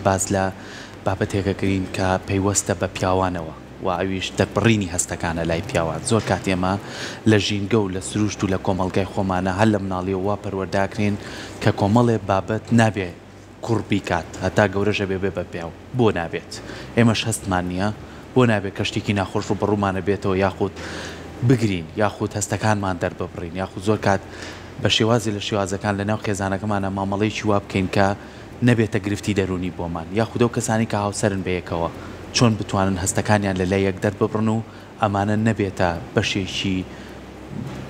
باس لە بابەتێکەکەین کە پەیوەستە بە پیاوانەوە و ئەویش دەربڕینی هەستەکانە لای پیاوان. زۆر کات ئێمە لە ژینگە و لە سروشت و لە کۆمەڵگای خۆمانە هەر لە مناڵیەوە وا پەروەردەکرێین کە کۆمەڵێ بابەت نابێ کوڕ بیکات هەتا گەورەش ئەبێ بێ بە پیاو. بۆ نابێت؟ ئێمەش هەستمان نییە؟ بۆ نابێت کە شتێکی ناخۆش ڕووبەڕوومان ئەبێتەوە یاخود بگرین یاخود هەستەکانمان دەرببڕین یاخود زۆر کات بە شێوازێ لە شێوازەکان لەناو خێزانەکەمانا مامەڵەیەکی وا بکەین کە نەبێتە گرفتی دەروونی بۆمان یاخود ئەو کەسانەی کە هاوسەرن بەیەکەوە چۆن بتوانن هەستەکانیان لە لای یەک دەرببڕن و ئەمانە نەبێتە بەشێکی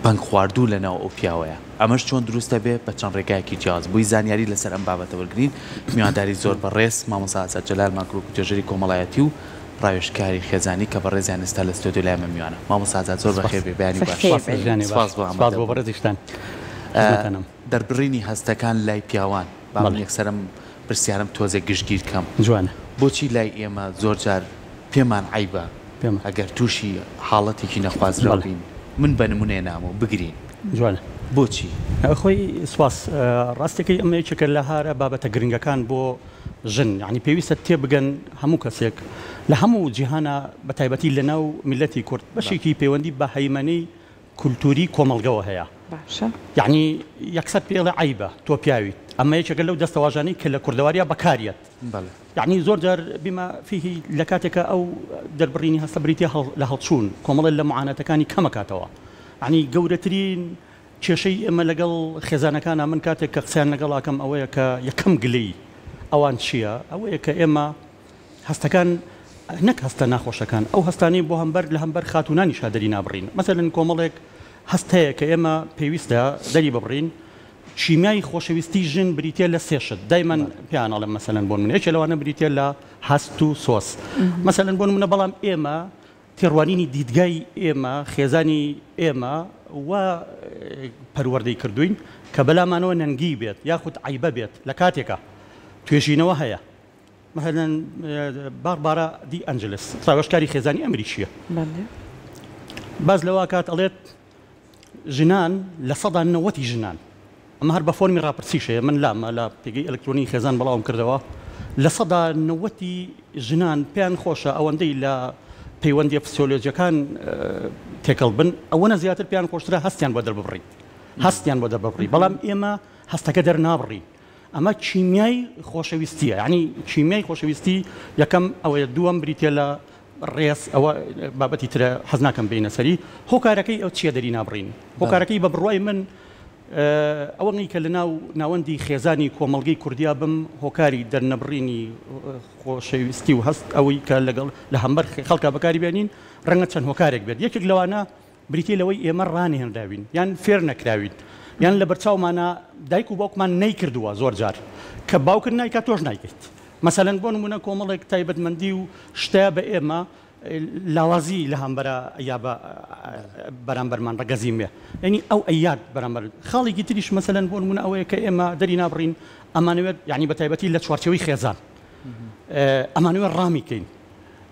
پەنگخواردوو لەناو ئەو پیاوەیا. ئەمەش چۆن دروست دەبێ؟ بە چەند ڕێگایەکی جیاواز. بۆی زانیاری لەسەر ئەم بابەتە وەرگرین، میوانداری زۆر بەڕێز مامۆستا ئازاد جەلالمان کرد وەکو توێژەری کۆمەڵایەتی و ڕاوێژکاری خێزانی کە بەڕێزیان ئێستا لە ستۆدیۆ لای ئێمە میوانە. مامۆستا ئازاد زۆر بەخێر بێی، بەیانی باش. سپاس بۆ ئامادەبوون. دەربڕینی هەستەکان لای پیاوان، با من یەکسەر ئەم پرسیارەم تۆزێک گشتگیر کەم. بۆچی لای ئێمە زۆر جار پێمان عەیبە ئەگەر تووشی حاڵەتێکی نەخوازراو بین، من بە نمونەیە نامۆ، بگرین؟ جوانە. بۆچی؟ خۆی سوپاس. ڕاستەکەی ئەمە یەکێکە لە هارە بابەتە گرنگەکان بۆ ژن، یانی پێویستە تێبگەن هەموو کەسێک لە هەموو جیهانا بە تایبەتی لە ناو میللەتی کورد بەشێکی پەیوەندی بە هەیمەنەی کولتوری کۆمەڵگەوە هەیە. باشە. یانی یەکسەر پێی ئەڵێ عەیبە تۆ پیاویت. ئەمە یەکێکە لەو دەستەواژانەی کە لە کوردەواریا بەکاریەت. بەڵێ. یەعنی زۆر جار بما فیه لە کاتێکا ئەو دەربڕینی هەستە بریتیە لە هەڵچوون، کۆمەڵێ لە معاناتەکانی کەمەکاتەوە. یەعنی گەورەترین کێشەی ئێمە لەگەڵ خێزانەکانا من کاتێک کە قسەیان لەگەڵ ئەکەم ئەوەیە کە یەکەم گلەی ئەوان چییە؟ ئەوەیە کە ئێمە هەستەکان نەک هەستە ناخۆشەکان ئەو هەستانەی بۆ هەمبەر لە هەمبەر خاتوونانیشا دەری نابڕین. مەسەلەن کۆمەڵێک هەست هەیە کە ئێمە پێویستە دەری ببڕین، کیمیای خۆشەویستی ژن بریتیە لە سێ شت دایمەن پێیان ئەڵێم مەسەلەن بۆ نمونە یەکێ لەوانە بریتیە لە هەست و سۆز مەسەلەن بۆ نمونە بەڵام ئێمە تێڕوانینی دیدگای ئێمە خێزانی ئێمە وا پەروەردەی کردوین کە بەلامانەوە نەنگی بێت یاخود عەیبە بێت لە کاتێکا توێژینەوە هەیە مەسەلەن باربارا دی ئەنجلس ڕاوێژکاری خێزانی ئەمریکیە باس لەوە کات ئەڵێت ژنان 90% ی ژنان، ئەمە هەر بە فۆرمی ڕاپرسیش هەیە، من لامە لە پێگەی ئەلکترۆنی خێزان بڵاوم کردەوە، 90% ی ژنان پێیان خۆشە ئەوەندەی لە پەیوەندیە فسیۆلۆجیەکان تێکەڵ بن ئەوەنە زیاتر پێیان خۆشترە هەستیان بۆ دەرببڕی هەستیان بۆ دەرببڕی بەڵام ئێمە هەستەکە دەرنابڕین ئەمە کیمیای خۆشەویستیە یعنی کیمیای خۆشەویستی یەکەم ئەوەیە دووەم بریتە لە ڕێز ئەوە بابەتی ترە حەز ناکەم بێینە سەری هۆکارەکەی ئەو چیە دەری نابڕین هۆکارەکەی بە بڕوای من ئەوە نی کە لە ناو ناوەندی خێزانی کۆمەڵگەی کوردیا بم هۆکاری دەرنەبڕینی خۆشەویستی و هەست ئەوەی کە لەگەڵ لە هەمبەر خەڵکا بەکاری بێنین ڕەنگە چەند هۆکارێک بێت یەکێک لەوانە بریتیە لەوەی ئێمە ڕانەهێنراوین یان فێر نەکراوین یان لەبەرچاومانا دایک و باوکمان نەیکردووە زۆر جار کە باوکت نایکات تۆش نایکەیت مەسەلەن بۆ نمونە کۆمەڵێک تایبەتمەندی و شتە بە ئێمە لاوازی لە هەمبەرە یا بە بەرامبەرمان ڕەگەزی مێ یعنی ئەو ئەیات بەرامبەر خاڵێکی تریش مەسەلەن بۆ نمونە ئەوەیە کە ئێمە دەری نابڕین ئەمانەوێت یعنی بە تایبەتی لە چوارچێوەی خێزان ئەمانەوێت ڕامی کەین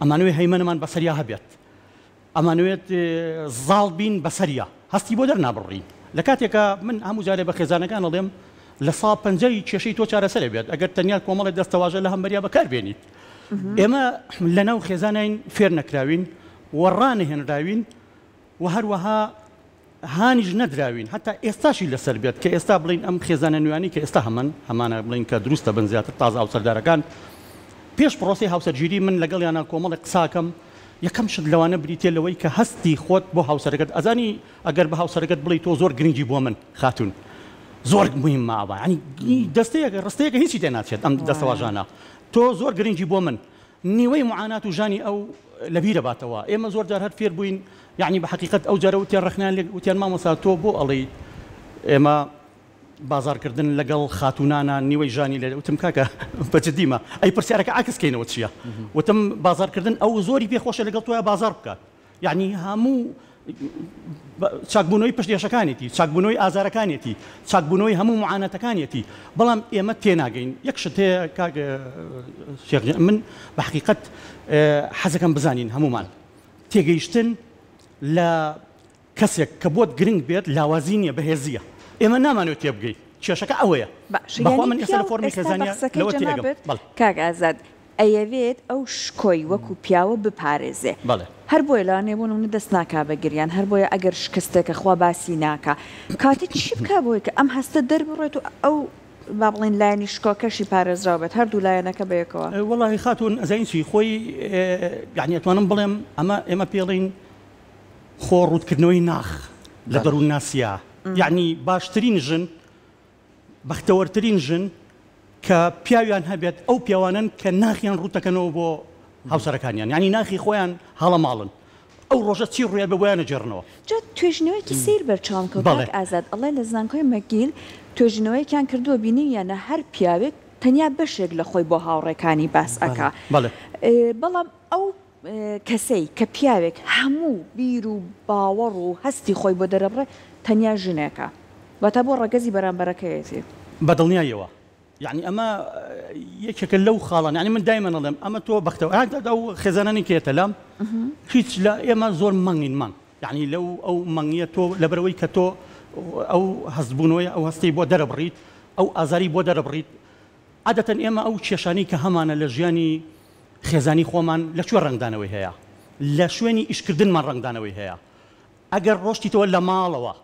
ئەمانەوێت هەیمەنەمان بەسەریا هەبێت ئەمانەوێت زاڵ بین بەسەریا، هەستی بۆ دەرنابڕین. لە کاتێکا من هەموو جارێ بە خێزانەکان ئەڵێم 50% ی کێشەی تۆ چارەسەر ئەبێت ئەگەر تەنیا کۆمەڵێک دەستەواژە لە هەمبەریا بەکار بێنیت. ئێمە لەناو خێزانین فێر نەکراوین و ڕانەهێنراوین و هەروەها هانیش نەدراوین هەتا ئێستاشی لەسەر بێت کە ئێستا بڵێین ئەم خێزانە نوێیانەی کە ئێستا هەمن هەمانە بڵێین کە دروست دەبن زیاتر تازە هاوسەردارەکان پێش پڕۆسەی هاوسەرگیری من لەگەڵیانا کۆمەڵێک قساکەم یەکەم شت لەوانە بریتیە لەوەی کە هەستی خۆت بۆ هاوسەرەکەت ئەزانی ئەگەر بە هاوسەرەکەت بڵێی تۆ زۆر گرنگی بۆ من خاتوون زۆر مهمە ئەوە یانی دەستەیەک ڕستەیەکە هیچی تێ ناچێت ئەم دەستەواژانە تۆ زۆر گرنگی بۆ من نیوەی معانات و ژانی ئەو لە بیرە باتەوە ئێمە زۆر جار هەر فێر بووین یەعنی بە حەقیقەت ئەو جارە وتیان ڕەخنەیان لێ وتیان مامۆستا تۆ بۆ ئەڵێیت ئێمە بازاڕ کردن لەگەڵ خاتوونانە نیوەی ژانی لێ وتم کاکە بە جدیمە ئەی پرسیارەکە عەکس کەینەوە چییە وتم بازاڕ کردن ئەو زۆری پێ خۆشە لەگەڵ تۆیا بازاڕ بکات یەعنی هەموو چاکبوونەوەی پشت ئێشەکانێتی، چاکبوونەوەی ئازارەکانێتی، چاکبوونەوەی هەموو معاناتەکانێتی، بەڵام ئێمە تێناگەین. یەک شت هەیە کاک شێخ گیان، من بە حەقیقەت حەزەکەم بزانین هەموومان تێگەیشتن لە کەسێک کە بۆت گرنگ بێت لاوازی نییە، بەهێزییە. ئێمە نامانەوێت تێبگەین. کێشەکە ئەوەیە. باشە بەخوا یانی من ئێستا لە پیاو فۆرمی ئێستا بە خێزانیا قسەکەی لەوە تێئەگەم. جەنابت بەڵێ. کاک ئازاد ئەیەوێت ئەو شکۆی وەکو پیاوە بپارێزێ بەڵێ. هەر بۆیە لەوانەیە بۆ نمونە دەست ناکا بە گریان هەر بۆیە ئەگەر شکستێکە خوا باسی ناکا کاتێ چی بکا بۆی کە ئەم هەستە دەربڕێت و ئەو با بڵێین لایەنی شکۆکەشی پارێزراو بێت هەردوو لایەنەکە بەیەکەوە. وەڵاهی خاتوون ئەزانی چی خۆی یانی ئەتوانم بڵێم ئەمە ئێمە پێڵین خۆ ڕووتکردنەوەی ناخ لە دەروونناسیا یانی باشترین ژن بەختەوەرترین ژن کە پیاویان هەبێت ئەو پیاوانەن کە ناخیان ڕووتەکەنەوە بۆ هاوسەرەکانیان یانی ناخی خۆیان هەڵەماڵن ئەو ڕۆژە چی ڕوویان بێ بۆیان ئەگێڕنەوە. جا توێژینەوەیەکی سەیر بەرچاوم کەوت کاک ئازاد ئەڵێ لە زانکۆی مەکگیل توێژینەوەیەکیان کردووە بینیویانە هەر پیاوێک تەنیا بەشێک لە خۆی بۆ هاوڕێکانی باس ئەکا بەڵام ئەو کەسەی کە پیاوێک هەموو بیر و باوەڕ و هەستی خۆی بۆ دەرەبڕێ تەنیا ژنێکە واتە بۆ ڕەگەزی بەرامبەرەکەیەتی. بە دڵنیایەوە یەعنی ئەمە یەکێکە لەو خاڵانە یەعنی من دایمەن ئەڵێم ئەمە تۆ بەختەوە ئەو خێزانانی کە یەتە لام هیچ لە ئێمە زۆر مەنگین مەنگ یەعنی لەو ئەو مەنگیە تۆ لەبەرەوەی کە تۆ ئەو هەستبوونەوەی ئەو هەستی بۆ دەرەبڕیت ئەو ئازاری بۆ دەرەبڕیت عادەتەن ئێمە ئەو کێشانەی کە هەمانە لە ژیانی خێزانی خۆمان لە کوێ ڕەنگدانەوەی هەیە؟ لە شوێنی ئیشکردنمان ڕەنگدانەوەی هەیە. ئەگەر ڕۆشتیتەوە لە ماڵەوە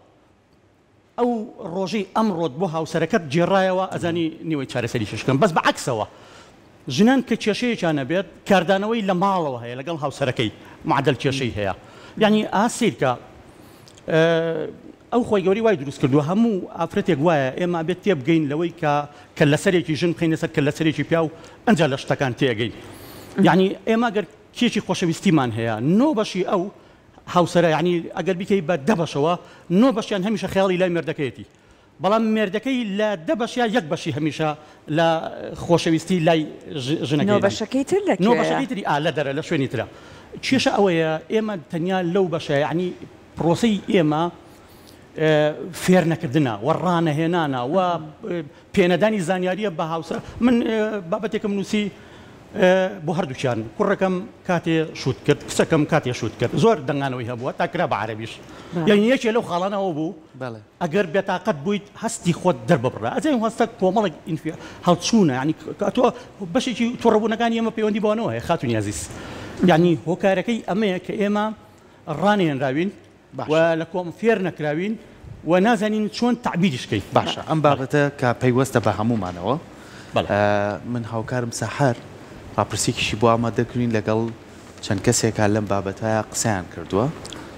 ئەو ڕۆژەی ئەمڕۆت بۆ هاوسەرەکەت گێڕایەوە ئەزانی نیوەی چارەسەری کێشەکەن. بەس بە عەکسەوە ژنان کە کێشەیەکیان هەبێت کاردانەوەی لە ماڵەوە هەیە لەگەڵ هاوسەرەکەی معدل کێشەی هەیە. یانی ئا سەیرکە ئەو خوای گەورەی وای دروست کردووە هەموو ئافرەتێک وایە ئێمە ئەبێت تێبگەین لەوەی کە کەللەسەرێکی ژن بخەینە سەر کەللەسەرێکی پیاو ئەنجا لە شتەکان تێئەگەین یانی ئێمە گەر کێکی خۆشەویستیمان هەیە نۆ بەشی ئەو هاوسەرە یانی ئەگەر بیکەی بە دە بەشەوە نۆ بەشیان هەمیشە خەیاڵی لای مێردەکەیەتی بەڵام مێردەکەی لە دە بەشیا یەک بەشی هەمیشە لە خۆشەویستی لای ژنەکەی نۆ بەشەکەی تر لە نۆ بەشەکەی تری ئا لە دەرە لە شوێنی ترە کێشە ئەوەیە ئێمە تەنیا لەو بەشە یانی پرۆسەی ئێمە فێر نەکردنە و ڕانەهێنانە و پێنەدانی زانیاریە بە هاوسەر من بابەتێکم نووسی بۆ هەردووکیان کوڕەکەم کاتێ شووت کرد کچەکەم کاتێ شووت کرد زۆر دەنگانەوەی هەبووە تا کرا بە عەرەبیش یعنی یەکێ لەو خاڵانەوە بوو ئەگەر بێتاقەت بوویت هەستی خۆت دەرببڕە ئەزای هەستە کۆمەڵێک ئینفی هەڵچوونە یعنی تۆ بەشێکی توڕەبوونەکانی ئێمە پەیوەندی بەوانەوە هەیە خاتوونی ئازیز یعنی هۆکارەکەی ئەمەیە کە ئێمە ڕانەهێنراوین و لە کۆم فێر نەکراوین و نازانین چۆن تەعبیریش کەین. باشە ئەم بابەتە کە پەیوەستە بە هەموومانەوە من هاوکارم سەحەر ڕاپرسیەکیشی بۆ ئامادە کردوین لەگەڵ چەند کەسێکا لەم بابەتە قسەیان کردووە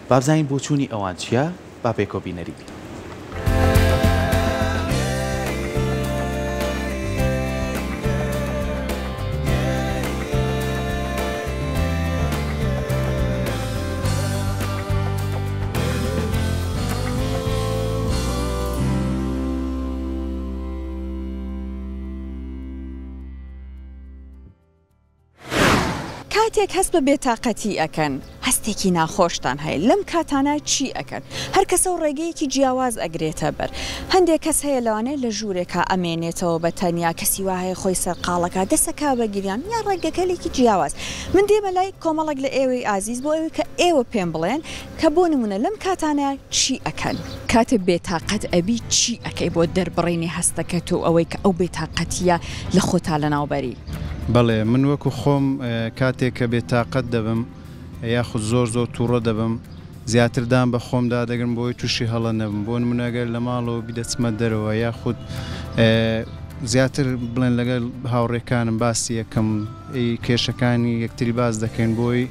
بابزانین بۆچوونی ئەوان چیە با پێکەوە بینەری بین. کاتێک هەست بە بێتاقەتی ئەکەن هەستێکی ناخۆشتان هەیە لەم کاتانە چی ئەکەن؟ هەر کەسەو ڕێگەیەکی جیاواز ئەگرێتە بەر هەندێک کەس هەیە لەوانەیە لە ژوورێکا ئەمێنێتەوە بە تەنیا کەسی وا هەیە خۆی سەرقاڵەکا دەسەکا بە گریان یان ڕێگەکەلێکی جیاواز من دێمە لای کۆمەڵێک لە ئێوەی ئازیز بۆ ئەوەی کە ئێوە پێم بڵێن کە بۆ نمونە لەم کاتانە چی ئەکەن؟ کاتێ بێتاقەت ئەبی چی ئەکەی بۆ دەربڕینی هەستەکەت و ئەوەی کە ئەو بێتاقەتیە لە خۆتا لەناو بەری؟ بەڵێ من وەکو خۆم کاتێک کە بێتاقەت دەبم یاخود زۆر زۆر توڕە دەبم زیاتر دان بە خۆمدا دەگرم بۆی تووشی هەڵە نەبم بۆ نمونە گەر لە ماڵەوە بی دەچمە دەرەوە یاخود زیاتر بڵێن لەگەڵ هاوڕێکانم باسی یەکەم کێشەکانی یەکتری باس دەکەین بۆی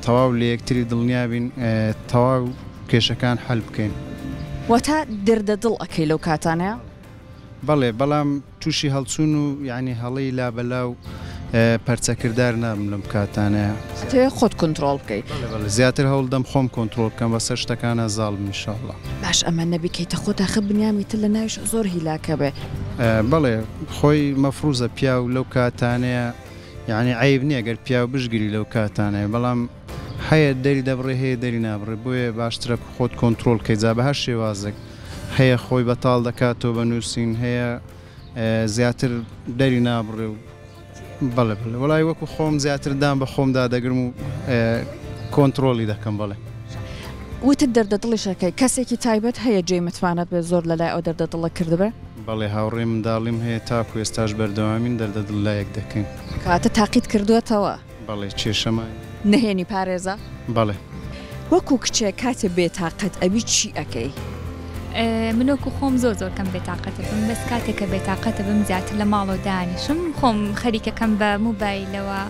تەواو لە یەکتری دڵنیابین تەواو کێشەکان حەل بکەین. واتە دەردە دڵ ئەکەی لەو کاتانەیا؟ بەڵێ بەڵام تووشی هەڵچوون و یانی هەڵەی لابەلا و پەرچەکردار نابم لەم کاتانەیا. ئەتەوێ خۆت کۆنترۆڵ بکەی؟ بەڵێ بەڵێ زیاتر هەوڵ دەم خۆم کۆنترۆڵ بکەم بەسەر شتەکانا زاڵ بم ئیشاڵڵا. باش ئەمە نەبی کەیتە خۆت ئاخر بنیامی تر لە ناویش زۆر هیلاکە بێ. بەڵێ خۆی مەفروزە پیاو لەو کاتانەیا یانی عەیب نیە گەر پیاو بشگری لەو کاتانەیا بەڵام هەیە دەری دەبڕێ هەیە دەری نابڕێ بۆیە باشترە خۆت کۆنترۆڵ کەی جا بە هەر شێوازێک هەیە خۆی بەتاڵ دەکاتەوە بە نووسین هەیە زیاتر دەری نابڕێ و بەڵێ بەڵێ وەڵای وەکو خۆم زیاتر دان بە خۆمدا دەگرم و کۆنترۆڵی دەکەم بەڵێ. وتت دەردە دڵیش ئەکەی کەسێکی تایبەت هەیە جێی متمانەت بێت زۆر لەلای ئەو دەردە دڵە کردبێ؟ بەڵێ هاوڕێی منداڵیم هەیە تاکو ئێستاش بەردەوامین دەردە دڵ لایەک دەکەین. کەواتە تاقیت کردووەتەوە؟ بەڵێ کێشەمان نیە. نهێنی پارێزە؟ بەڵێ. وەکو کچێک کاتێ بێتاقەت ئەبی چی ئەکەی؟ من وەکو خۆم زۆر زۆر کەم بێتاقەتەبم بەس کاتێک کە بێتاقەتەبم زیاتر لە ماڵەوە دانیشم خۆم خەریکەکەم بە موبایلەوە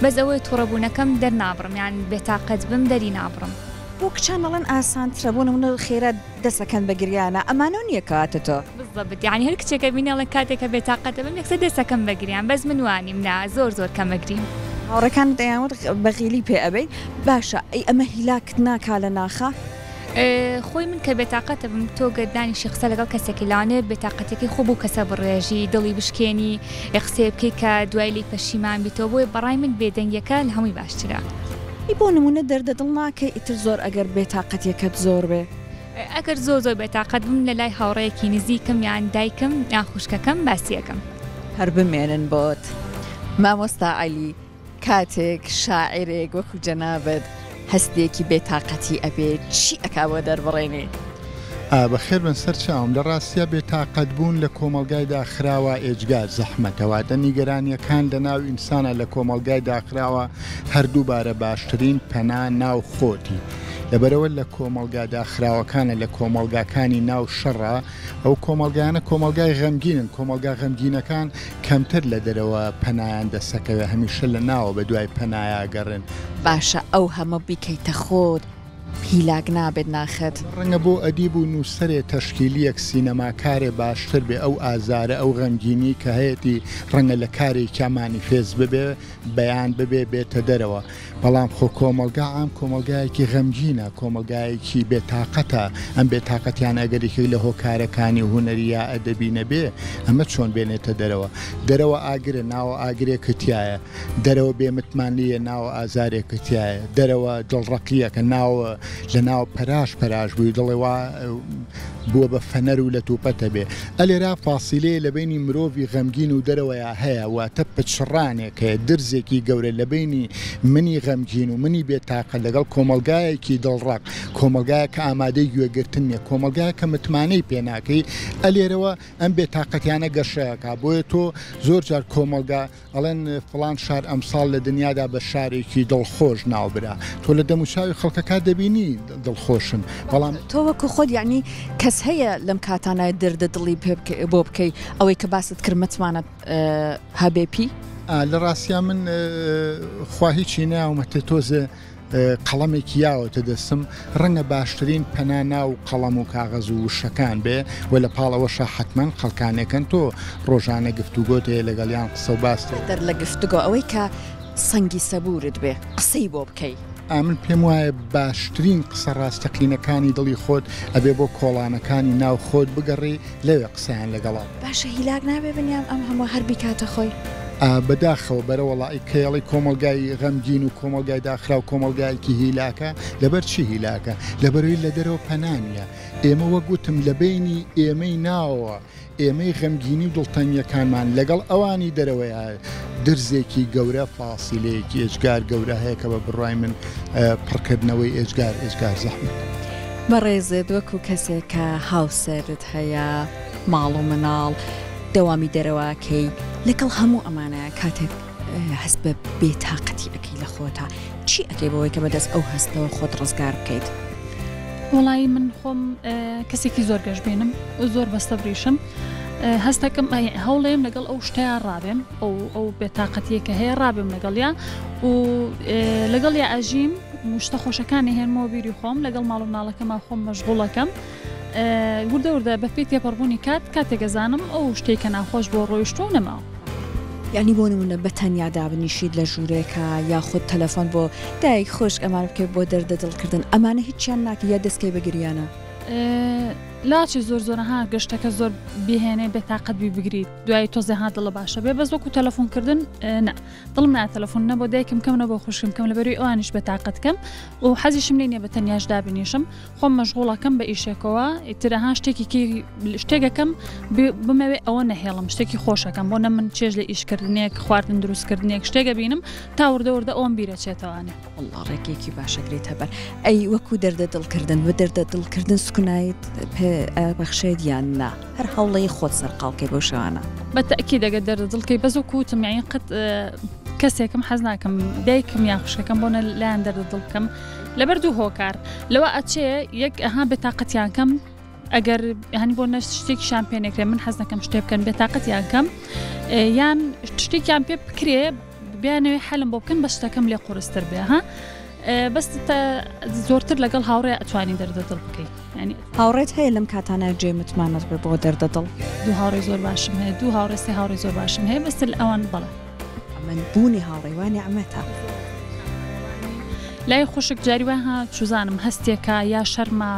بەس ئەوەی توڕەبوونەکەم دەرنابڕم یان بێتاقەت بم دەری نابڕم. بۆ کچان ئەڵێن ئاسانترە بۆ نمونە خێرا دەسەکەن بە گریانە ئەمانەو نیە کەواتە تۆ. بزەبت یانی هەر کچێکە بینی ئەڵێ کاتێک کە بێتاقەتەبم یەکسەر دەسەکەم بە گریان بەس من وانیم نا زۆر زۆر کەم ئەگریم. هاوڕێکانت دەیان وت بەغیلی پێ ئەبەی باشە ئەی ئەمە هیلاکت ناکا لە ناخا؟ خۆی من کە بێتاقەتەبم تۆ گەر دانیشی قسە لەگەڵ کەسێکی لەوانەیە بێتاقەتیەکەی خۆ بەو کەسە بڕێژی دڵی بشکێنی قسەیە بکەی کە دوای لێی پەشیمان بیتەوە بۆیە بەڕای من بێدەنگیەکە لە هەمووی باشترە. ئەی بۆ نمونە دەردە دڵ ناکەی ئیتر زۆر ئەگەر بێتاقەتیەکەت زۆر بێ؟ ئەگەر زۆر زۆر بێتاقەت بم لە لای هاوڕێیەکی نزیکم یان دایکم یان خوشکەکەم باسی ئەکەم. هەر بمێنن بۆت مامۆستا عەلی. کاتێک شاعیرێک وەکو جەنابت هەستێکی بێتاقەتی ئەبێ چی ئەکا بۆ دەربڕینی؟ ئا بەخێر بن سەرچاوم، لە ڕاستیا بێتاقەت بوون لە کۆمەڵگای داخراوا ئێجگار زەحمەتە واتە نیگەرانیەکان لە ناو ئینسانا لە کۆمەڵگای داخراوا هەر دووبارە باشترین پەنا ناو خۆتی لەبەرئەوە لە کۆمەڵگا داخراوەکانە لە کۆمەڵگاکانی ناو شەڕا ئەو کۆمەڵگایانە کۆمەڵگای غەمگینن، کۆمەڵگا غەمگینەکان کەمتر لە دەرەوە پەنایان دەسەکەوێ، هەمیشە لە ناوە بە دوای پەنایا گەڕێن. باشە ئەو هەمە بیکەیتە خۆت هیلاک نابێت ناخت؟ ڕەنگە بۆ ئەدیب و نووسەرێ تەشکیلیەک سینەماکارێ باشتر بێ ئەو ئازارە ئەو غەمگینی کە هەیەتی ڕەنگە لە کارێکیا مانیفێست ببێ بەیان ببێ بێتە دەرەوە. بەڵام خۆ کۆمەڵگا عام کۆمەڵگایەکی غەمگینە، کۆمەڵگایەکی بێ تاقەتە، ئەم بێ تاقەتیانە ئەگەر یەکێک لە هۆکارەکانی هونەری یا ئەدەبی نەبێ، ئەمە چۆن بێنێتە دەرەوە؟ دەرەوە ئاگرە، ناوە ئاگرێکت تیایە، دەرەوە بێ متمانەییە، ناوە ئازارێکت تیایە، دەرەوە دڵڕەقییەکە، ناوە لە ناو پەراش پەراش بووی، دڵێ وا بووە بە فەنەر و لەتوپەتە بێ. ئەلێرا فاسیلەیە لە بەینی مرۆڤی غەمگین و دەرەوەیا هەیە، واتە پچڕانێک هەیە، درزێکی گەورە لە بەینی منی غەمگین و منی بێ تاقەت لەگەڵ کۆمەڵگایەکی دڵڕەق، کۆمەڵگایەک کە ئامادەی گوێگرتن نیە، کۆمەڵگایەک کە متمانەی پێ ناکەی، ئەلێرەوە ئەم بێ تاقەتیانە گەشە ئەکا، بۆیە تۆ زۆر جار کۆمەڵگا. ئەڵێن فڵان شار ئەمساڵ لە دنیادا بە شارێکی دڵخۆش ناوبرا. تۆ لە دەموچاوی خەڵکەکە دەبینی دڵخۆشن، بەڵام. تۆ وەکو خۆت یەعنی کەس هەیە لەم کاتانە دەردە دڵی پێ بۆ بکەی ئەوەی کە باست کرد متمانەت هەبێ پی؟ لە ڕاستیا من خوا هیچی نەیاومەتێ تۆزێ قەڵەمێکی یاوەتە دەستم، ڕەنگە باشترین پەنا ناو قەڵەم و کاغەز و وشەکان بێ و لە پاڵ ئەوەشا حەتمەن خەڵکانێکن تۆ ڕۆژانە گفتوگۆت هەیە لەگەڵیان قسە و باست هەیە. بەدەر لە گفتوگۆ ئەوەی کە سەنگی سەبوورت بێ قسەی بۆ بکەی. ئەمن پێم وایە باشترین قسە ڕاستەقینەکانی دڵی خۆت ئەبێ بۆ کۆڵانەکانی ناو خۆت بگەڕێی لەوێ قسەیان لەگەڵا. باشە هیلاک نابێ بنیام ئەم هەموە هەر بیکاتە خۆی. ئا بەداخەوە بەرەوەڵا ئەی کەیەڵی کۆمەڵگای غەمگین و کۆمەڵگای داخراو کۆمەڵگایەکی هیلاکە لەبەر چی هیلاکە لەبەرەوەی لەدەرەوە پەنا نیە ئێمە وەک وتم لەبەینی ئێمەی ناوەوە ئێمەی غەمگینی و دڵتەنگیەکانمان لەگەڵ ئەوانی دەرەوەیا درزێکی گەورە فاسیلەیەکی ئێجگار گەورە هەیە کە بە بڕوای من پڕکردنەوەی ئێجگار ئێجگار زەحمەتە. بەڕێزت وەکو کەسێک کە هاوسەرت هەیە، ماڵ و مناڵ، دەوامی دەرەوە ئەکەی، لەگەڵ هەموو ئەمانە کاتێک هەست بە بێتاقەتی ئەکەی لە خۆتا چی ئەکەی بۆ ئەوەی کە بەدەست ئەو هەستەوە خۆت ڕزگار بکەیت؟ وەڵایی من خۆم کەسێکی زۆر گەشبینم زۆر بەسەبریشم هەستەکەم هەوڵێم لەگەڵ ئەو شتەیان ڕابێم ئەو ئەو بێتاقەتیە کە هەیە ڕابێم لەگەڵیا و لەگەڵیا ئەژیم شتە خۆشەکانی هێنمەوە بیری خۆم لەگەڵ ماڵ و مناڵەکەما خۆم مەشغوڵەکەم وردە وردە بەپێی تێپەڕبوونی کات کاتێک ئەزانم ئەو شتەی کە ناخۆش بووە ڕۆیشتووە و نەماوە. یانی بۆ نموونە بە تەنیا دابنیشیت لە ژوورێکا یاخود تەلەفۆن بۆ دایک خوشک ئەمانە بکەی بۆ دەردە دڵ کردن ئەمانە هیچیان ناکەی یا دەست کەی بە گریانە؟ لاچێ زۆر زۆر ها گەشتەکە زۆر بهێنێ بێتاقەت بی بگریت دوایی تۆزێ ها دڵە باشە بێ بەس وەکو تەلەفۆن کردن نا دڵم نایە تەلەفۆن نە بۆ دایکم کەم نە بۆ خوشکم کەم لەبەروی ئەوانیش بێتاقەت کەم و حەزیشم لێ نییە بە تەنیاش دابنیشم خۆم مەشغوڵەکەم بە ئیشێکەوە ئیتر ئەها شتێکی کی شتێکەکەم بمەوێ ئەوە نەهێڵم شتێکی خۆشەکەم بۆ نە من چێژ لە ئیشکردنێک خواردن دروستکردنێک شتێکە بینم تا وردە وردە ئەوم بیرەچێتەوانێ. وەڵڵا ڕێگەیەکی باشە گریتە بەر ئەی وەکو دەردە دڵ کردن بە دەردە دڵ کردن سکنایت پێ. پێ ئەبەخشێت یان نا هەر هەوڵەی خۆت سەرقاڵ کەی بەو شێوانە؟ بە تەئکید ئەگەر دەردە دڵ کەی بەس وەکو وتم یانی قەت کەسێکم حەز ناکەم دایکم یان خوشکەکەم بۆنە لایان دەردە دڵ بکەم لەبەر دوو هۆکار لەوە ئەچێ یەک ئەها بێتاقەتیان کەم ئەگەر هەنی بۆ نەشت شتێکیشان پێ نەکرێ من حەز نەکەم شتێ بکەن بێتاقەتیان کەم یان شتێکیان پێ بکرێ بیانەوێ حەلم بۆ بکەن بە شتەکەم لێ قورستر بێ ها بەس زۆرتر لەگەڵ هاوڕێ ئەتوانی دەردە دڵ بکەیت ینی هاوڕێت هەیە لەم کاتانە جێ متمانەت بێ بۆ دەردە دڵ؟ دوو هاوڕێی زۆر باشم هەیە دوو هاوڕێ سێ هاوڕێی زۆر باشم هەیە بەس ئەوان بەڵێ. من بوونی هاوڕێ وا نیعمەتە. لای خوشک جاری وایە ها چوزانم هەستێکە یا شەرمە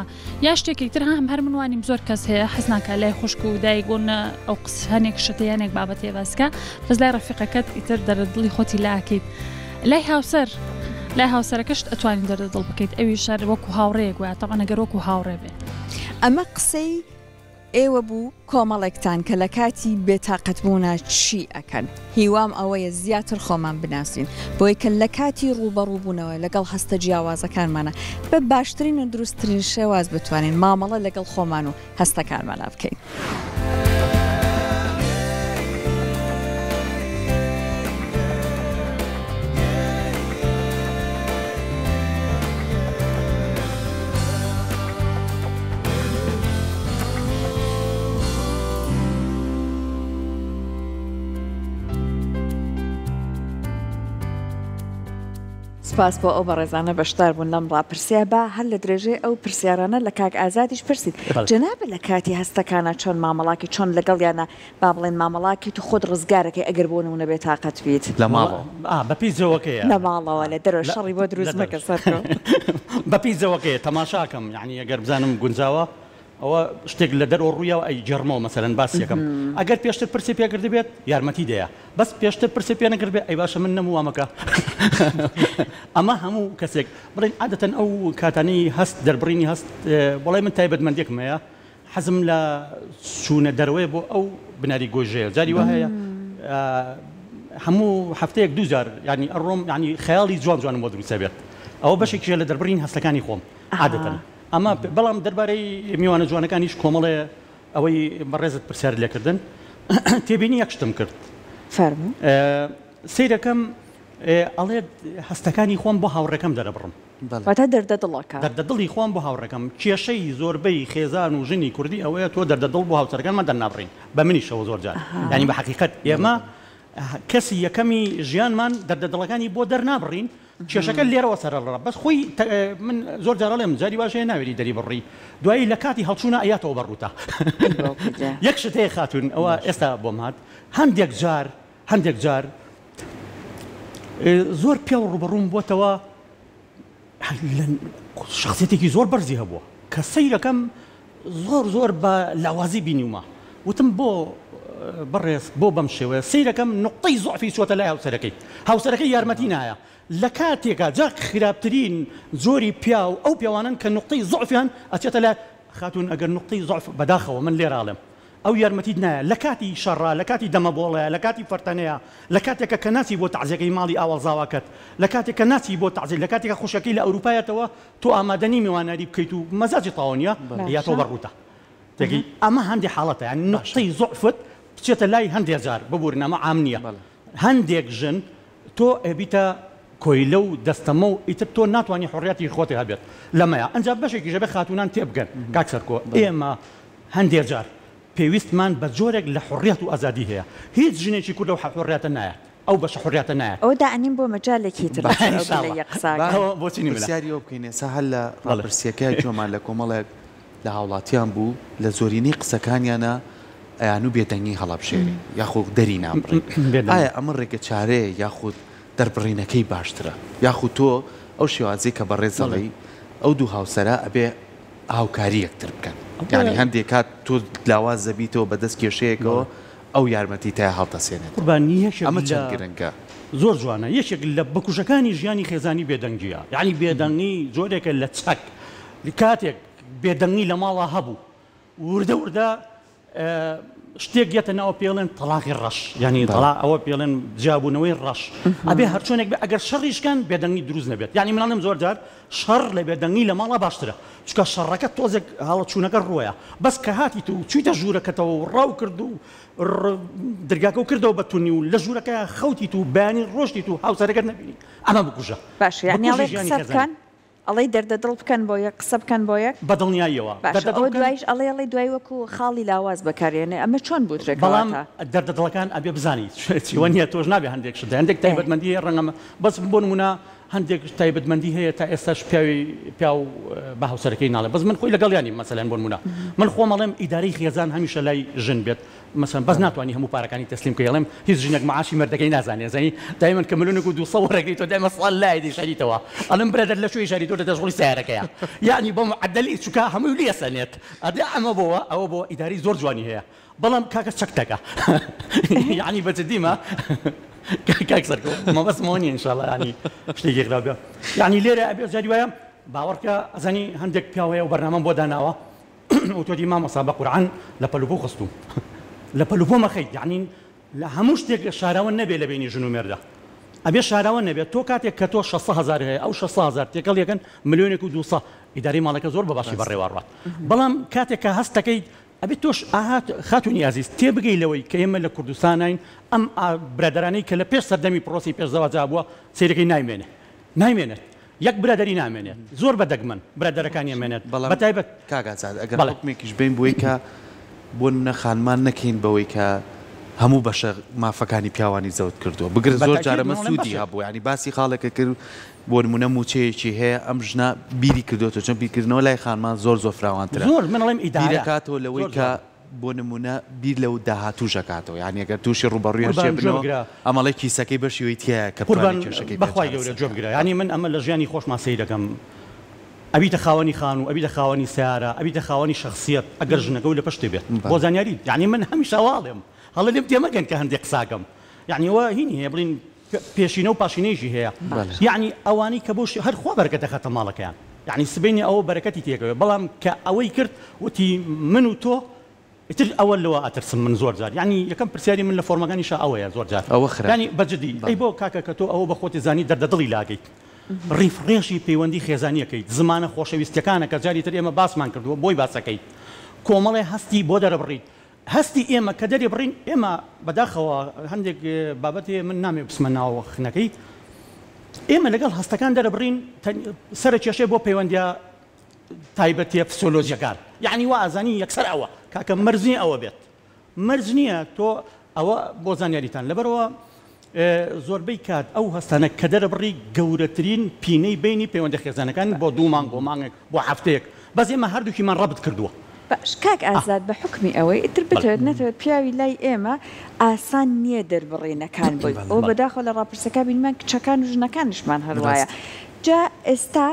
یا شتێکی تر هەم هەر من وانیم زۆر کەس هەیە حەز ناکا لای خوشک و دایک بۆ نە ئەو قس هەنێک شتە یانێک بابەتێ باسکە بەس لای ڕەفیقەکەت ئیتر دەرە دڵی خۆتی لاکەیت لای هاوسەر لای هاوسەرەکەشت ئەتوانی دەردە دڵ بکەیت ئەویش هەر وەکو هاوڕێیەک وایە تەبعەن ئەگەر وەکو هاوڕێ بێ. ئەمە قسەی ئێوە بوو کۆمەڵێکتان کە لە کاتی بێتاقەت بوونا چی ئەکەن؟ هیوام ئەوەیە زیاتر خۆمان بناسین بۆی کە لە کاتی ڕووبەڕوو بوونەوە لەگەڵ هەستە جیاوازەکانمانا بە باشترین و دروستترین شێواز بتوانین مامەڵە لەگەڵ خۆمان و هەستەکانمانا بکەین. سپاس بۆ ئەو بەڕێزانە بەشدار بوون لەم ڕاپرسیە با هەر لە درێژەی ئەو پرسیارانە لە کاک ئازادیش پرسیت جەنابت لە کاتی هەستەکانا چۆن مامەڵاکی چۆن لەگەڵیانا با بڵێن مامەڵاکیت و خۆت ڕزگارەکەی ئەگەر بۆ نمونە بێ تاقەت بیت. لە ماڵەوە. ئا بە پێی جەوەکەیە. لە ماڵەوە لە دەرەوە شەڕی بۆ دروست مەکە سەرکۆ. بە پێی جەوەکەیە تەماشاکەم یانی ئەگەر بزانم گونجاوە ئەوە شتێک لە دەرەوە ڕوویاوە ئەیگێڕمەوە مەسەلەن باسی ئەکەم ئەگەر پێشتر پرسی پێ کردبێت یارمەتی دەیا بەس پێشتر پرسی پێ نەکردبێ ئەی باشە من نەموو وامەکە ئەمە هەموو کەسێک بڵێن عادەتەن ئەو کاتانەی هەست دەربڕینی هەست بەڵێ من تایبەتمەندێکم هەیە حەزم لە چوونە دەرەوەیە بۆ ئەو بناری گۆژەیە جاری وا هەیە هەموو هەفتەیەک دوو جار ینی ئەڕۆم ینی خەیاڵی جوان جوانم بۆ دروستە بێت ئەوە بەشێکیە لە دەربڕین هەستەکانی خۆم عادەتەن ئەمە بەڵام دەربارەی میوانە جوانەکانیش کۆمەڵێ ئەوەی بەڕێزت پرسیارت لێکردن تێبینی یەک شتم کرد فەرموو سەیرەکەم ئەڵێت هەستەکانی خۆم بۆ هاوڕێکەم دەرەبڕم واتە دەردە دڵەکە. دەردە دڵی خۆم بۆ هاوڕێکەم. کێشەی زۆربەی خێزان و ژنی کوردی ئەوەیە تۆ دەردە دڵ بۆ هاوسەرەکانمان دەرنابڕین بە منیشەوە زۆر جار یانی بە حەقیقەت ئێمە کەسی یەکەمی ژیانمان دەردە دڵەکانی بۆ دەرنابڕین کێشەکە لێرەوە سەرەڕا بەس خۆی من زۆر جار ئەڵێم جاری واش هەیە ناوێری دەری بڕی دوایی لە کاتی هەڵچوونا ئەیاتەوە بە ڕووتا یەک شت هەیە خاتوون ئەوە ئێستا بۆم هات هەندێک جار هەندێک جار زۆر پیاو ڕووبەڕووم بۆتەوە شخصیتێکی زۆر بەرزی هەبووە کە سەیرەکەم زۆر زۆر بە لاوازی بینیومە وتم بۆ بەڕێز بۆ بەم شێوەیە سەیرەکەم نقطەی زۆعفی چۆتە لای هاوسەرەکەی هاوسەرەکەی یارمەتی نایە لە کاتێکا جا خراپترین جۆری پیاو ئەو پیاوانەن کە نقطەی زۆعفیان ئەچێتە لای خاتون ئەگەر نقطەی زۆعف بەداخەوە من لێرە ئەڵێم ئەو یارمەتیت نایە لە کاتی شەڕا لە کاتی دەمەبۆڵەیا لە کاتی فەرتەنەیا لە کاتێکا کە ناچی بۆ تەعزیەکەی ماڵی ئاوەڵ زاواکەت لە کاتێک کە ناچی بۆ تەعزیە لە کاتێکا خوشکەکەی لە ئەوروپایەتەوە تۆ ئامادە نی میوانداری بکەیت و مەزاجی تەواو نیە یاتەوە بە ڕووتە تێگەی ئەمە هەندێ حاڵەتە یانی نوقتەی زوعفت بچێتە لای هەندێ جار ببورن ئەمە عام نیە هەندێک ژن تۆ ئەبیتە کۆیلە و دەستەمۆ و ئیتر تۆ ناتوانی حوڕیاتی خۆت هەبێت لەمەیا ئەنجا بەشێکیش ئەبێ خاتوونان تێبگەن کاک سەرکۆ ئێمە هەندێ جار پێویستمان بە جۆرێک لە حوڕیات و ئازادی هەیە هیچ ژنێکی کورد لەو حوڕیاتە نایەت ئەو بەشە حوڕیاتە نایەت. ئەوە دائەنیم بۆ مەجالێکی تر لەسەر ئەو گلەییە قسە ئەکەین. ئەوە بۆچی نیمە. پرسیاری ئەوە بکەین ئێستا هەر لە ڕاپرسییەکە گوێمان لە کۆمەڵێک لە هاوڵاتیان بوو لە زۆرینەی قسەکانیانا ئەیانوو بێدەنگی هەڵەبژێرین یاخود دەری نابڕین ئایا ئەمە ڕێگە چارەیە یاخود دەربڕینەکەی باشترە یاخود تۆ ئەو شێوازەی کە بەڕێز دەڵێی ئەو دوو هاوسەرە ئەبێ هاوکاری یەکتر بکەن یانی هەندێک کات تۆ لاواز دەبیتەوە بەدەست کێشەیەکەوە ئەو یارمەتی تای هەڵدەسێنێتەوە قوربان یەکێک ئەمە لە چەند گرنگە؟ زۆر جوانە یەکێک لە بکوژەکانی ژیانی خێزانی بێدەنگیە یانی بێدەنگی جۆرێکە لە چەک کاتێک بێدەنگی لە ماڵا هەبوو وردە وردە. شتێک یەتە ناوە پێڵێن تەڵاقی ڕەش یانی تەڵا ئەوە پێڵێن جیابوونەوەی ڕەش ئەبێ هەرچۆنێک بێ ئەگەر شەڕیش کەن بێدەنگی دروست نەبێت یانی من ئەڵێم زۆر جار شەڕ لە بێدەنگی لە ماڵا باشترە چونکە شەڕەکە تۆزێک هەڵەچوونەکە ڕۆیە بەس کە هاتیت و چوویتە ژوورەکەتەوە و ڕاو کرد و درگاکە و کردەوە بە تونی و لە ژوورەکە خەوتیت و بەیانی ڕۆشتیت و هاوسەرەکەت نەبینی ئەمە بکوژە باشە یانی بکوژی ئەڵێ ژیانی قسە خێزانی. بکەن ئەڵێی دەردە دڵ بکەن بۆ یەک قسە بکەن بۆ یەک؟ بە دڵنیاییەوە باشە دەردە دڵ ئەوە بکەن. دوایش ئەڵێی ئەڵێی دوای وەکو خاڵی لاواز بەکارێنێ ئەمە چۆن بوترێ بەڵام کەواتە؟ دەردە دڵەکان ئەبێ بزانی چی وە نیە تۆش نابێ هەندێک شت هەندێک تایبەتمەندی هەیە ڕەنگە بەس بۆ نمونە هەندێک تایبەتمەندی هەیە تا ئێستاش پیاوی پیاو بە هاوسەرەکەی ناڵێ بەس من خۆی لەگەڵیانی مەسەلەن بۆ نمونە من خۆم ئەڵێم ئیدارەی خێزان هەمیشە لای ژن بێت مەسەن بەس ناتوانی هەموو پارەکانی تەسلیم کەی ئەڵێم هیچ ژنێک معاشی مەردەکەی نازانێ زانی دایمەن کە ملیۆنێک و 200 وەرەگری تۆ دایمە سڵ لای دەیشاریتەوە ئەڵێم برادەر لە کوێ شاری تۆ لە دەشغڵی سیارەکەیە یعنی بە معدلی چونکە هەمووی لێ سەنێت ئەدێ ئەمە بۆوە ئەوە بۆ ئیداری زۆر جوانی هەیە بەڵام کاکە چەکتەکە یعنی بە جدیمە کاک سەرکەوت مەبەستمەوە نییە ئینشاءاللە یعنی شتێکی خراپ بێ یعنی لێرە ئەبێ جاری وایە باوەڕکە ئەزانی هەندێک پیاو هەیە و بەرنامەم بۆ داناوە وتوتی مامۆستا بە قورعان لە پەلوپۆ خستوم لە پەلوپۆ مەخەیت یعنی لە هەموو شتێک شاراوە نەبێ لە بینی ژن و مێردە ئەبێ شاراوە نەبێت تۆ کاتێک کە تۆ 600 هزار هەیە ئەو 600 هزار تێکەڵ یەکەن ملیۆنێک و 200 ئیداری ماڵەکە زۆر بە باشی بەڕێوە ڕات بەڵام کاتێک کە هەستەکەیت ئەبێ تۆش ئاها خاتونی ئازیز تێبگەی لەوەی کە ئێمە لە کوردستانین ئەم برادەرانەی کە لە پێش سەردەمی پرۆسی پێش زەواجا بووە سەیرەکەی نایمێنێ نایمێنێت یەک برادەری نامێنێت زۆر بە دەگمەن برادەرەکانی ئەمێنێت بەڵام بە تایبەت کاک ئازاد ئەگەر بەڵێ. حوکمێکیش بەین بۆی کە بۆ نمونە خانمان نەکەین بەوەی کە هەموو بەشە مافەکانی پیاوانی زەوت کردووە بگرە بە زۆر تەئکید جار من ئەمە ئەڵێم سوودی بەشێک. هەبوو یانی باسی خاڵێکە کرد بۆ نمونە مووچەیەکی هەیە ئەم ژنە بیری کردۆتەوە چون بیرکردنەوە لای خانمان زۆر زۆر فراوانترە زۆر من ئەڵێم ئیدارە بیرەکاتەوە لەوەی زۆر کە جوانە. بۆ نموونە بیر لەو داهاتووش ئەکاتەوە یانی ئەگەر تووشی ڕووبەڕووی هەرچێ قوربان گوێ بنەوە بگرە. ئەمەڵێ کیسەکەی بەشی وەی تیایە کە قوربان بتوانێ کێشەکەی پێ بەخوای گەورە چارەسەر گوێ کا. بگرە یانی من ئەمە لە ژیانی خۆشما سەیرەکەم ئەبیتە خاوەنی خانوو ئەبیتە خاوەنی سەیارە ئەبیتە خاوەنی شەخسیەت ئەگەر ژنەکەو لە پشتێ بێت بۆ بەڵێ. زانیاریت یانی من هەمیشە وا ئەڵێم هەڵە لێم تێمەگەن کە هەندێک قساکەم یانی ئەوە هینی هەیە بڵین پێشینە و پاشینەیشی هەیە بەڵێ. یانی ئەوانەی کە بۆ هەر خوا بەرەکەت دەخاتە ماڵەکەیان یانی سبەینێ ئەوە بەرەکەتی تێکەوێ بەڵام کە ئەوەی کرد وتی من و تۆ ئیتر ئەوە لەوە ئەترسم من زۆر جار یانی یەکەم پرسیاری من لە فۆرمەکانیشا ئەوەیە زۆر جار ئەوە خراپە. یانی بە جدی ئەی بەڵێ. بۆ کاکە کە تۆ ئەوە بە خۆتی زانی دەردە دڵی لاگەیت ڕیفڕێشی پەیوەندی خێزانیەکەیت زمانە خۆشەویستیەکانە کە جاری تر ئێمە باسمان کردووە بۆی باسەکەیت کۆمەڵێ هەستی بۆ دەرەبڕیت هەستی ئێمە کە دەری بڕین ئێمە بەداخەوە هەندێک بابەت هەیە من نامەوێ بچمە ناو خنەکەی ئێمە لەگەڵ هەستەکان دەرەبڕین سەرە کێشەیە بۆ پەیوەندیە تایبەتیە فسۆلۆجیەکان یعنی وا ئازانی یەکسەر ئەوە کاکە مەرج نییە ئەوە بێت مەرج نییە تۆ ئەوە بۆ زانیاریتان لەبەرەوە زۆربەی کات ئەو هەستانە کە دەرەبڕی گەورەترین پینەی بەینی پەیوەندە خێزانەکان بۆ دوو مانگ بۆ مانگێک بۆ هەفتەیەک بەس ئێمە هەردووکیمان ڕەبت کردووە. باش کاک ئازاد بە حوکمی ئەوەی ئیتر بتەوێت نەتەوێت پیاوی لای ئێمە ئاسان نییە دەربڕینەکان بۆی ئەوە بەداخەوە لە ڕاپرسەکە بینیمان کچەکان و ژنەکانیشمان هەر وایە جا ئێستا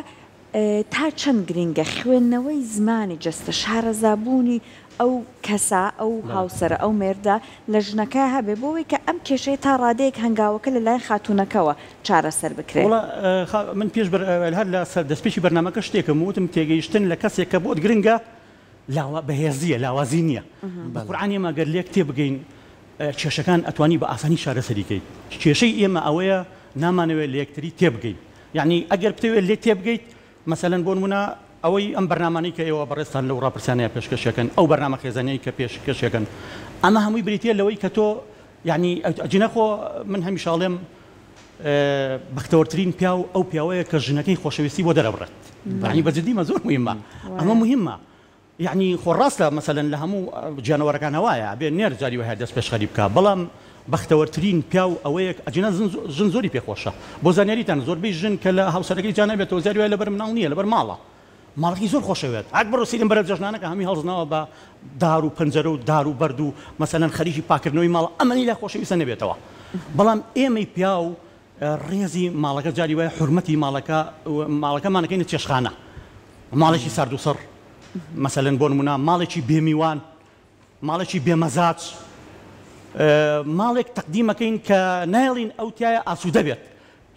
تا چەند گرینگە خوێندنەوەی زمانی جەستە، شارەزابوونی ئەو کەسە، ئەو هاوسەرە، ئەو مێردە لە ژنەکە هەبێ بۆ ئەوەی کە ئەم کێشەیە تا ڕادەیەک هەنگاوەکە لە لایەن خاتوونەکەوە چارەسەر بکرێ. وەڵا من پێش هەر لە سەر دەستپێکی بەرنامەکە شتێکم وتم تێگەیشتن لە کەسێک کە بۆت گرنگە لاوا بەهێزییە لاوازی نییە. بە قورعان ئێمە گەر لێک تێبگەین کێشەکان ئەتوانی بە ئاسانی چارەسەری کەیت. کێشەی ئێمە ئەوەیە نامانەوێت لە یەکتری تێبگەین. یەعنی ئەگەر بتەوێت لێت تێبگەیت مەسەلەن بۆ نموونە ئەوەی ئەم بەرنامانەی کە ئێوە بەڕێزتان لەو ڕاپرسیانەیە پێشکەشیەکەن ئەو بەرنامە خێزانیەی کە پێشکەشیەکەن ئەمە هەمووی بریتیە لەوەی کە تۆ یەعنی ئەگینا خۆ من هەمیشە ئەڵێم بەختەوەرترین پیاو ئەو پیاوەیە کە ژنەکەی خۆشەویستی بۆ دەرەبڕێت یەعنی بە جدیمە زۆر موهیمە ئەمە موهیمە یەعنی خۆ ڕاستە مەسەلەن لە هەموو گیانەوەرەکان وایە ئەبێ نێر جاری وایە دەست پێشخەری بکا بەڵام بەختەوەرترین پیاو ئەوەیە ئەگینا ژن زۆری پێ خۆشە بۆ زانیاریتان زۆربەی ژن کە لە هاوسەرەکەی جا نابێتەوە جاری وایە لەبەر مناڵ نییە لەبەر ماڵە ماڵەکەی زۆر خۆشەوێت ئاک بڕۆ سەیرم بەرە جەژنانەکە هەمووی هەڵزناوە بە دار و پەنجەرە و دار و بەرد و مەسەلەن خەریکی پاکردنەوەی ماڵە ئەمەنی لای خۆشەویستە نەبێتەوە بەڵام ئێمەی پیاو ڕێزی ماڵەکە جاری وایە حورمەتی ماڵەکە ماڵەکەمان ئەکەینە چێشتخانە ماڵێکی سارد و سڕ مەسەلەن بۆ نمونە ماڵێکی بێ میوان ماڵێکی بێ مەزاج ماڵێک تەقدیمەکەین کە نایڵین ئەو تایە ئاسوودە بێت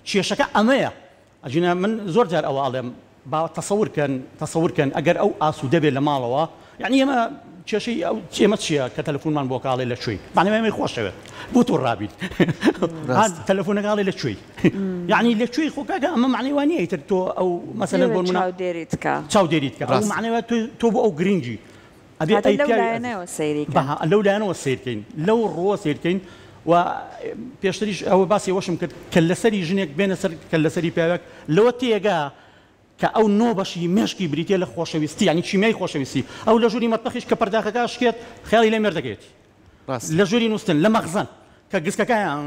کێشەکە ئەمەیە ئەجینا من زۆر جار ئەوە ئەڵێم با تەسەور کەن تەسەور کەن ئەگەر ئەو ئاسوودە بێت لە ماڵەوە یعنی ئێمە کێشەی ئەو ئێمە چییە کە تەلەفۆنمان بۆ کاڵێ لە کوێی معنی ئێمەی خۆشەوێت بۆ تۆ ڕابین تەلەفۆنەکە ئەڵێ لە کوێی یعنی لە کوێی خۆ کاکە ئەمە معنی وانە ئیتر تۆ ئەو مەسەلەن بۆ منە چاودێریت کە چاودێریت کە ئەو معنی تۆ تۆ بۆ ئەو گرنگی ئەبێ ئەی لەو لایەنەوە سەیری کەن. لەو لایەنەوە سەیر کەین لەو ڕووە سەیر کەین و پێشتریش ئەوە باسی ئەوەشم کرد کە لەسەری ژنێک بێنە سەر کە لەسەری پیاوێک لەوە تێگا کە ئەو نۆ بەشی مێشکی بریتیە لە خۆشەویستی یانی کیمیای خۆشەویستی ئەو لە ژووری مەتبەخیش کە پەرداخەکە ئەشکێت خەیاڵی لای مێردەکەیەتی ڕاستە. لە ژووری نووستن لە مەخزەن کە گسکەکەیان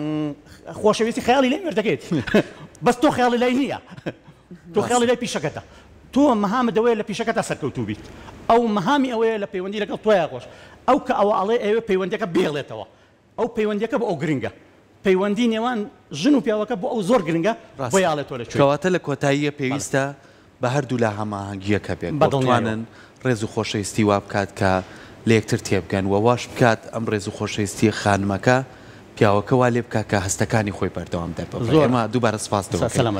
خۆشەویستی خەیاڵی لای مێردەکەیەتی بەس تۆ خەیاڵی لای نییە تۆ خەیاڵی لای پیشەکەتە تۆ مەهامت ئەوەیە لە پیشەکەتا سەرکەوتوو بیت ئەو مەهامی ئەوەیە لە پەیوەندی لەگەڵ تۆیا خۆش ئەو کە ئەوە ئەڵێ ئەیەوێ پەیوەندیەکە بهێڵێتەوە ئەو پەیوەندیەکە بۆ ئەو گرنگە. پەیوەندی نێوان ژن و پیاوەکە بۆ ئەو زۆر گرنگە ڕاستە. بۆیە ئەڵێ تۆ لە کوێی. کەواتە لە کۆتاییە پێویستە بە هەردوولا هەماهەنگییەک هەبێت بە و دڵنیایەوە. بتوانن ڕێز و خۆشەویستی وا بکات کە لە یەکتر تێبگەن و واش بکات ئەم ڕێز و خۆشەویستییە خانمەکە پیاوەکە وا لێ بکات کە هەستەکانی خۆی بەردەوام دەرببڕێ. زۆر ئێمە دووبارە سوپاست دەکەین. سەلامەت.